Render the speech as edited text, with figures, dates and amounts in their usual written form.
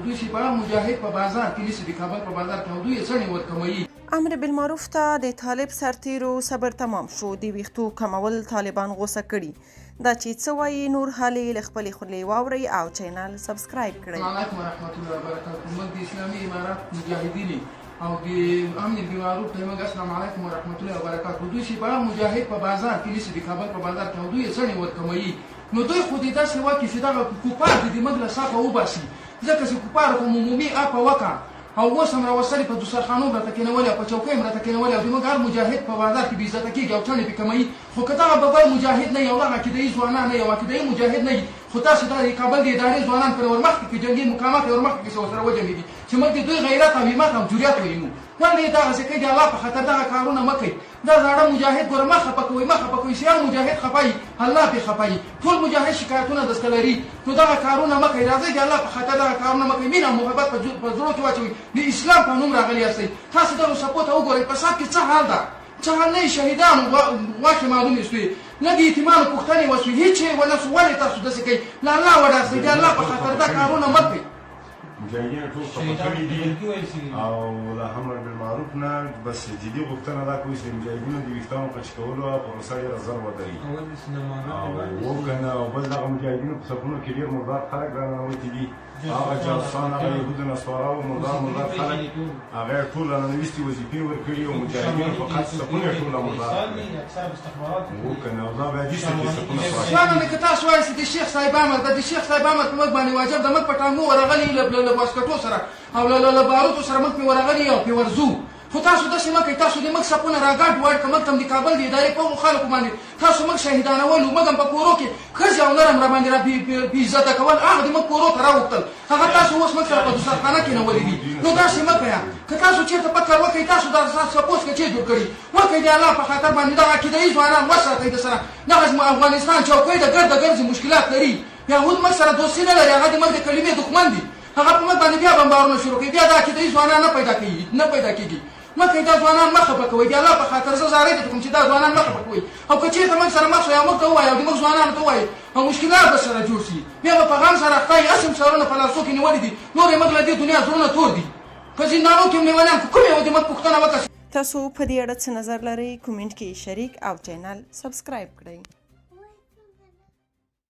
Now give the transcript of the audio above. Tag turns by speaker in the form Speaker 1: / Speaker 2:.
Speaker 1: دوی چې بڑا مجاهد په بازار کې نیسي، د کابل په بازار کې، او دوی یې څڼې ورکموي.
Speaker 2: امر بالمعروف ته د طالب سرتیرو صبر تمام شو، د ویښتو کمول طالبان غوسه کړي. دا چې څه وایي نور حال یې له خپلې خولې واورئ او چینل سبسکرایب کړئ.
Speaker 1: السلام علیکم ورحمت الله وبرکاته. موږ د اسلامي امارت مجاهدین او د امر بالمعروف ته موږ السلام علیکم ورحمت الله وبرکاته. دوی چې بڑا مجاهد په بازار کې نیسي، د کابل په بازار کې، او دوی یې څڼې ورکموي، نو دوی خو دې داسې وکړي چې دغه کوپار دې د موږ له صفه وباسي، ځکه چې کوپارو ته مو عمومي اپه وکړه او اوس هم راوستلې، په دسترخانو هم راته کېنولې او په چوکۍ هم راته کېنولې، او د موږ هر مجاهد په بازار کې بې عزته کېږي او څڼې پرې کموي. خو که دغه ببر مجاهد نه وي او دغه عقیدهيي ځوانان نه وي او عقیدهيي مجاهد نه وي، خو تاسو دا د کابل د ادارې ځوانان پرې ورمخکې کړئ، جنګي مقامات یې ورمخکې کړئ چې ورسره وجنګېږي، چې موږ د دوی غیرت او همت او جرئت وینو. ولې یې دغسې کوي؟ د الله په خاطر دغه کارونه مه کوئ. دا زاړه مجاهد ګوره مه خپه کوئ، مه خپه کوئ، چې یو مجاهد خپه وي الله پرې خپه وي. ټول مجاهد شکایتونه درته لري، نو دغه کارونه مه کوئ. راځئ د الله په خاطر دغه کارونه مه کوئ، مینه او محبت په زړو کې واچوئ. د اسلام په نوم راغلي یاستئ. تاسو دغو سپو ته وګورئ په سب کې څه حال ده، څه حال نه. شهیدانو غوښې معلومې سوې، نه د یتیمانو پوښتنې وسوې، هیڅ یې ونه سو. ولې تاسو داسې کوئ؟ له الله وډار سئ، د الله په خاطر دا کارونه مه کوئ.
Speaker 3: مجاهدین ټول خفه کړي دي او له امر بالمعروف نه بس جدي غوښتنه دا کوي چې مجاهدینو د ویښتانو قچ کولو پروسه ډېره زر ودري او وکنه. او بل دغه مجاهدینو په صفونو کې ډېر مردار خلک راننوتي دي، هغه جاسوسان، هغه یهود نصارا او مردار مردار خلک هغه ټول راننویستي، وظیفې ورکړي او مجاهدینو فقط صفونه ټول مردار کړي وکنه. او دا باید ایسته چې صفونه پاک.
Speaker 1: ځوانانو، که تاسو وایئ چې د شیخ صاحب امر ده، د شیخ صاحب امر په موږ باندې واجب ده. موږ په ټانګو ورغلي له واسکټو سره او له باروتو سره موږ پرې ورغلي او پرې ورځو. خو تاسو داسې مه کوئ، تاسو د موږ صفونه راګډ وډ که. موږ ته هم د کابل د ادارې په هغو خلکو باندې تاسو موږ شهیدانولو، موږ هم په کورو کې ښځې او نر هم را باندې را بې عزته کول، هغه د موږ کورو ته راوښتل، هغه تاسو اوس موږ سره په دسترخانه کېنولي دي. نو داسې مه کوئ. که تاسو چېرته فکر وکړئ، تاسو دا سپوز که چې جوړ کړي وکړئ، د الله په خاطر باندې دغه عقیدهيي ځوانان وساتئ. د سره دغه افغانستان چوکۍ د ګرده ګرځي، مشکلات لري. یهود موږ سره دوستي نه لري، هغه د موږ د کلمې دښمن دي. هغه په موږ باندې بیا بمبارونه شروع کوي، بیا دا عقیدهيي ځوانان نه پیدا کوي، نه پیدا کېږي. مه کوئ، دا ځوانان مه خفه کوئ، د الله په خاطر زه زارۍ درته کوم چې دا ځوانان مه خفه کوئ. او که چېرته موږ سره مخ شئ او موږ ته ووایئ او د موږ ځوانانو ته ووایئ او مشکلات به سره جوړ شي، بیا به په غم سره اخته یئ. هسې هم سرونه په لاسو کې نیولي دي، نور یې موږ له دې دنیا زړونه تور دي، په زندانو کې هم لیونیان کوم یو د موږ پوښتنه وکړه.
Speaker 2: تاسو په دې اړه څه نظر لرئ؟ کومنټ کې یې شریک او چینل سبسکرایب کړئ.